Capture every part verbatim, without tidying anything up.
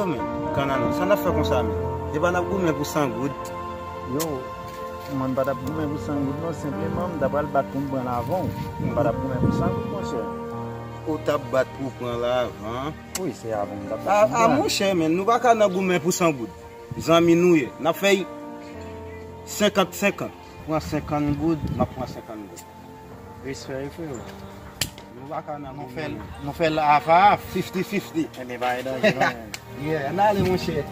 Men, Kannanan, sa n ap fè konsa, men? E pa n ap goumen pou san goud? Yo, mwen m pa t ap goumen pou san goud, non. Senpleman, m ta pral bat pou m pran l avan w. M pa t ap goumen pou san goud, monchè. Ou t ap bat pou w pran l avan? Wi, se avan m t ap bat pou m pran l. A, a, monchè, men, nou pa ka nan goumen pou san goud. Zanmi nou ye. N ap fè y senkant senkant. Pran senkant goud, m ap pran senkant goud. Respè, freo. Nou pa ka nan nou fè l, nou fè l half half, fifty fifty. Ebyen, pa gen danje, non. Yeah, ann ale, monchè.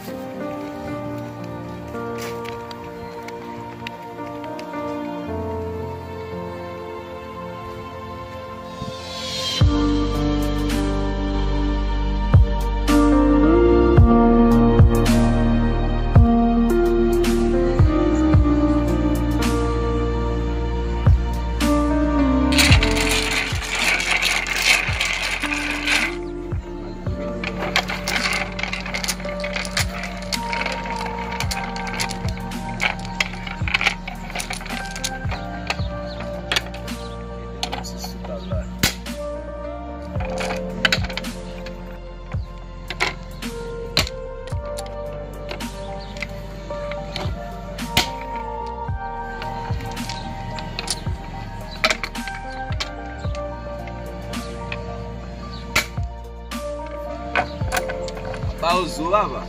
Ba yo zo, papa.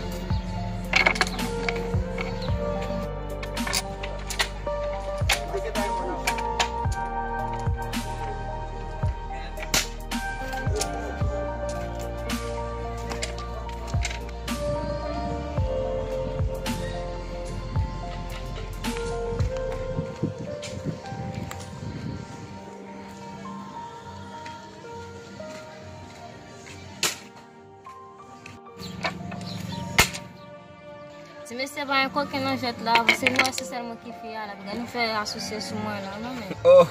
Ti mesye pa gen koken nan jwèt la, se nou wè se sèl mwen ki fi a la, gade nou fè asosye sou mwen la, non men. Oh,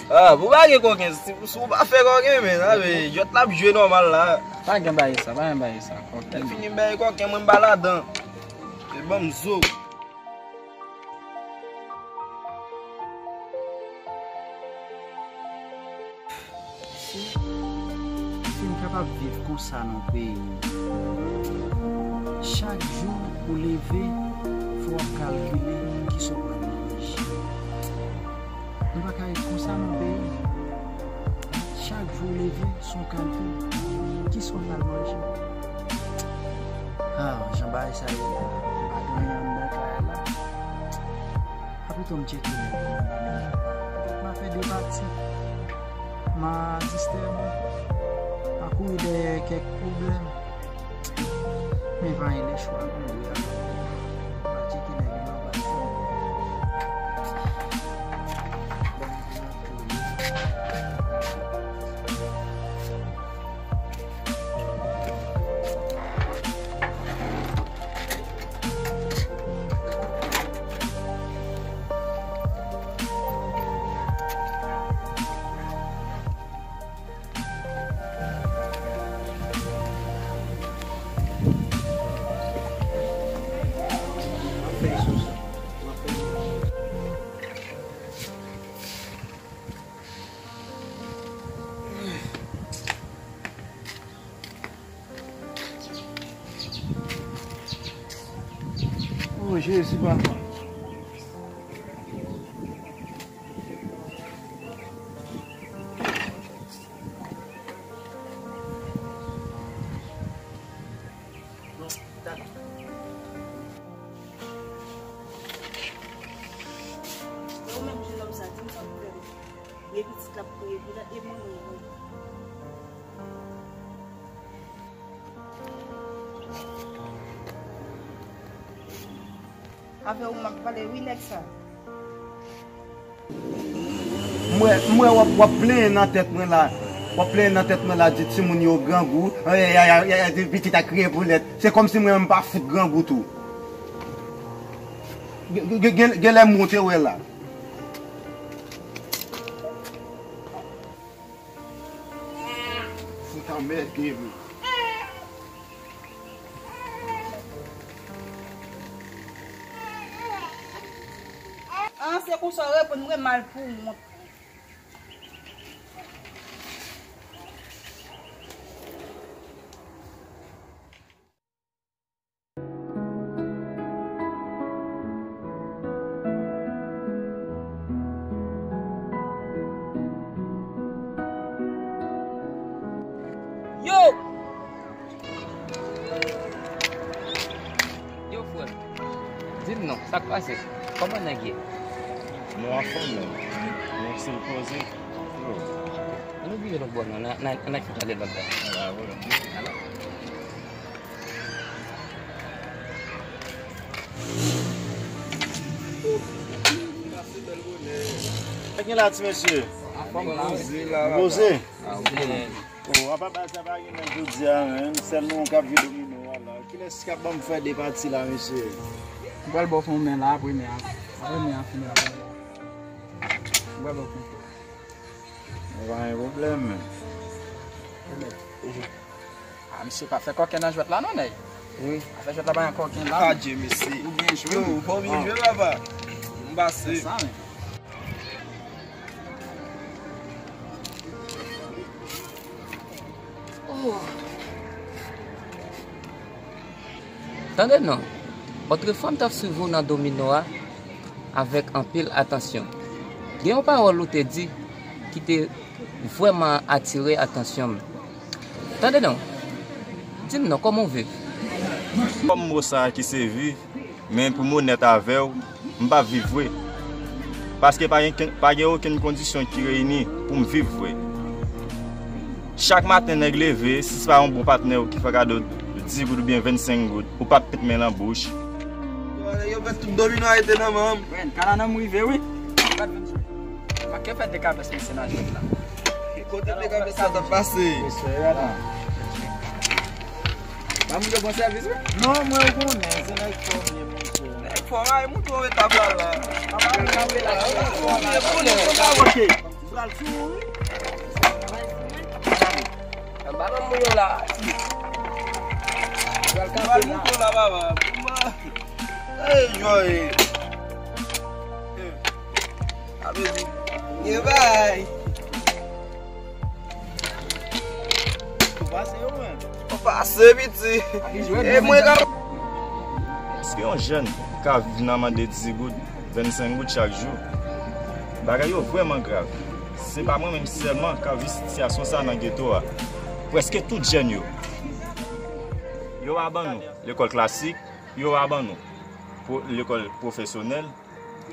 ah, pou pa gen koken, si, si w pa fè koken, men, sa vle, jwèt la ap jwe nòmal la. Pa gen bagay sa, pa gen bagay sa, koken. Lè fini m bay koken, mwen m pa ladan. E ban m zo. Si, si n kapab viv konsa nan peyi, chak jou ou leve, fò w ap kalkile kisa w pral manje. Nou pa ka ret konsa nan peyi. Chak jou w leve, se yon kalkil. Kisa w pral manje? Ah, jan bagay sa ye la, pa gen anyen anndan kay la. Apito m tcheke nèg yo nan men m. Petèt m a fè de pati. M a distrè mwen. M a kouri dèyè kèk pwoblèm. Men pa gen lechwa non, wi, alò, m a tcheke nèg yo nan bal. O Jezi, papa. Bon, dat. E ou menm, jennonm sa, di m sa pou fè m. Gen pitit l ap kriye pou dat, e mwen, mwen, mwen. Avè w m ap pale wi, nèg sa. M wè, m wè w ap, w ap plenyen nan tèt mwen la. W ap plenyen nan tèt mwen la, di timoun yo grangou, eh, eh, eh, eh, eh, pitit a kriye pou lèt. Se kòmsi mwen menm m pa fout grangou tou. Gen, gen, gen, genlè m wonte wè la. Fout anmède m. Ah, se konsa w reponn mwen, mal pou wont. Sa k pase? Kòman nèg ye? Nou anfòm, men. Nou se poze. Yo. Ann oubli lòt bò, non. N a, n a, n a fout ale lòt bò. Ala, vòlè. Ala. Sa gen la, ti mesye? Anfòm la, wi. Poze. Poze. Oh, apa bagay sa pa gen nan jodi a, menm? Sèl nou k ap jwe domino a la. Kilès k ap ban m fè de pati la, mesye? M pral ba w fè yon men la, apre men an. Apre men an fini la. M pral ba w fè. Pa gen pwoblèm, men. Ah, misye pa fè kòken nan jwèt la, non, nèg? Wi. Pa fè jwèt la, pa gen kòken la. Adye, mesye. Ou byen jwe. Yo, ou byen jwe, papa. M pase. Se sa, men. Tande non, otrefwa m t ap swiv ou nan domino a avèk anpil atansyon. Gen yon pawòl ou te di ki te vrèman atire atansyon m. Tande non, di m non, kòman w viv? Kòm mo sa a ki se viv, men pou m onèt avè w, m p ap viv vre. Paske pa gen, pa gen okenn kondisyon ki reyini pou m viv vre. Chak maten nèg leve, si se pa yon bon patnè w ki fè kado dis goud oubyen vennsenk goud, ou p ap met men nan bouch. Yo, yo fè tout domino a rete nan men m. Wen, kananan m rive, wi. Gad vennsenk. Manke fè dekabès mesye nan jwèt la. Kote dekabès sa t ap pase? Mesye, yo la. Ba moun yo bon sèvis, wi. Non, mwen, ou konnen, se nèg fò m ye, mesye. Nèg fò, ay, mouton retab la, la. Mouton retab la, la. Mouton retab la, la. Ou pral sou mwen, wi. Anba ban mwen yo la. Ou pral kanpe la. Ou pral mouton la, baba. Ey, Joy. Sa vle di, gen bay. Ou pase yo, mwen. Ou pase, piti. E mwen ka. Èske yon jèn ka viv nan mande dis goud, vennsenk goud chak jou? Bagay yo vrèman grav. Se pa mwen menm sèlman k ap viv sitiyasyon sa nan geto a. Prèske tout jèn yo. Yo pa ban nou lekòl klasik, yo pa ban nou pwo-, lekòl pwofesyonèl,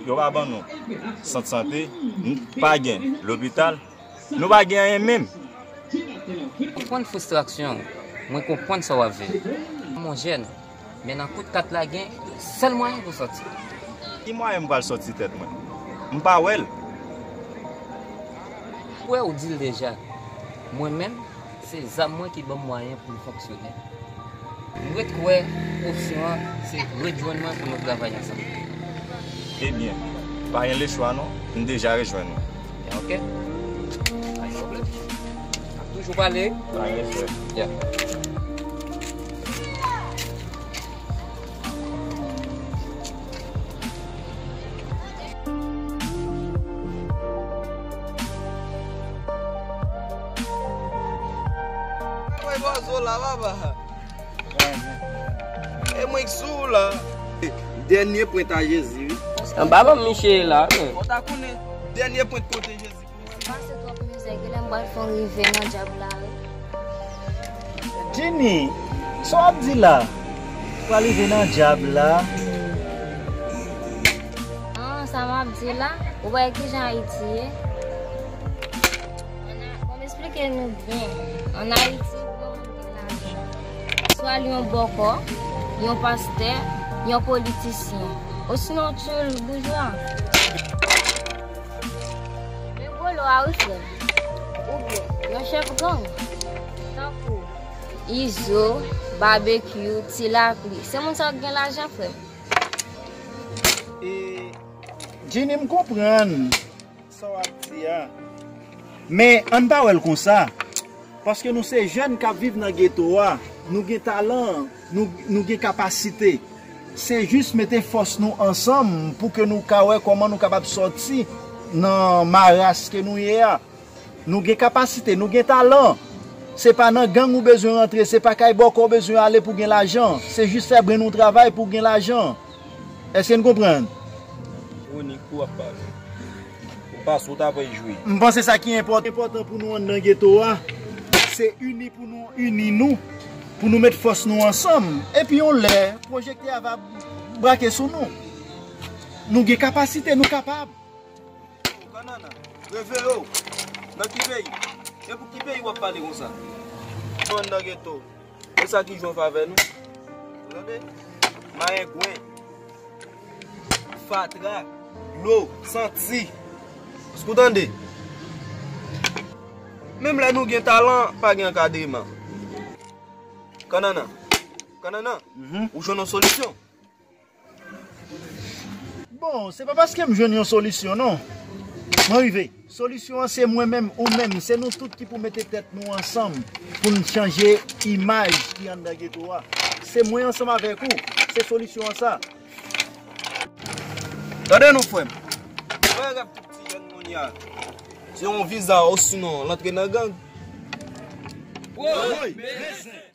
yo pa ban nou sant sante, n-, pa gen lopital, nou pa gen anyen menm. Mwen konprann fristrasyon w, mwen konprann sa w ap viv. Mon jèn, men nan kout kat la gen sèl mwayen pou sòti. Ki mwayen m pral sòti tèt mwen? M pa wè l. Kwè ou di l deja. Mwen menm, se zam mwen ki ban m mwayen pou m fonksyone. M ret kwè opsyon an se ret jwenn mwen pou nou travay ansanm. Ebyen, pa gen lechwa non, m deja rejwenn ou. Ya, oke. Pa gen pwoblèm. N ap toujou pale. Pa gen lechwa. Ya. Mwen bòzo la, papa. E mwen k sou la. Dènye pwent a Jezi, wi. Anba ban m Miche la, men. Ou ta konnen dènye pwent kote Jezi. Pase twòp mizè, genlè m pral fè w rive nan dyab la, wi. Jenny, sa w ap di la? Ou pral rive nan dyab la. An, sa m ap di la? Ou wè kijan Ayiti ye? Ann a-, bon, m esplike nou byen. Ann Ayiti, pou yon moun gen lajan, swa l yon bòkò, yon pastè, yon politisyen, osinon tchoul boujwa. Men gwo lò a wi, frè m. Oubyen yon chèf gang, tankou Izo, Babekyou, Ti Lapli. Se moun sa yo k gen lajan, frè m. E, Jenny, m konprann sa w ap di a. Men, ann pa wè l konsa. Paske nou se jèn k ap viv nan geto a, nou gen talan, nou, nou gen kapasite. Se jis mete fòs nou ansanm pou ke nou ka wè kòman nou kapab sòti nan maras ke nou ye a. Nou gen kapasite, nou gen talan. Se pa nan gang ou bezwen rantre, se pa kay bòkò ou bezwen ale pou gen lajan. Se jis fè brenn ou travay pou gen lajan. Èske n konprann? Iwonik pou w ap pale. Ou pase w ta pral jwe. M panse sa ki enpòt-, enpòtan pou nou anndan geto a, se ini pou nou ini nou, pou nou met fòs nou ansanm. Epi yon lè, pwojektè a va brake sou nou. Nou gen kapasite, nou kapab. Kanana, reveye w. Nan ki peyi? E pou ki peyi w ap pale konsa? Ou anndan geto. E sa ki jwe anfavè nou? Ou tande? Mayengwen. Fatra. Dlo. Santi. Èske w tande? Menm lè nou gen talan, pa gen ankadreman. Kanana. Kanana. Mhm. Ou jwenn yon solisyon? Bon, se pa paske m jwenn yon solisyon, non. Mwen rive. Solisyon an se mwen menm, ou menm, se nou tout ki pou mete tèt nou ansanm pou n chanje imaj ki anndan geto a. Se mwen ansanm avèk ou, se solisyon an sa. Tande non, frè m. Mwen rèv tout ti jèn kounye a. Se yon viza osinon l antre nan gang. Woy, men zen.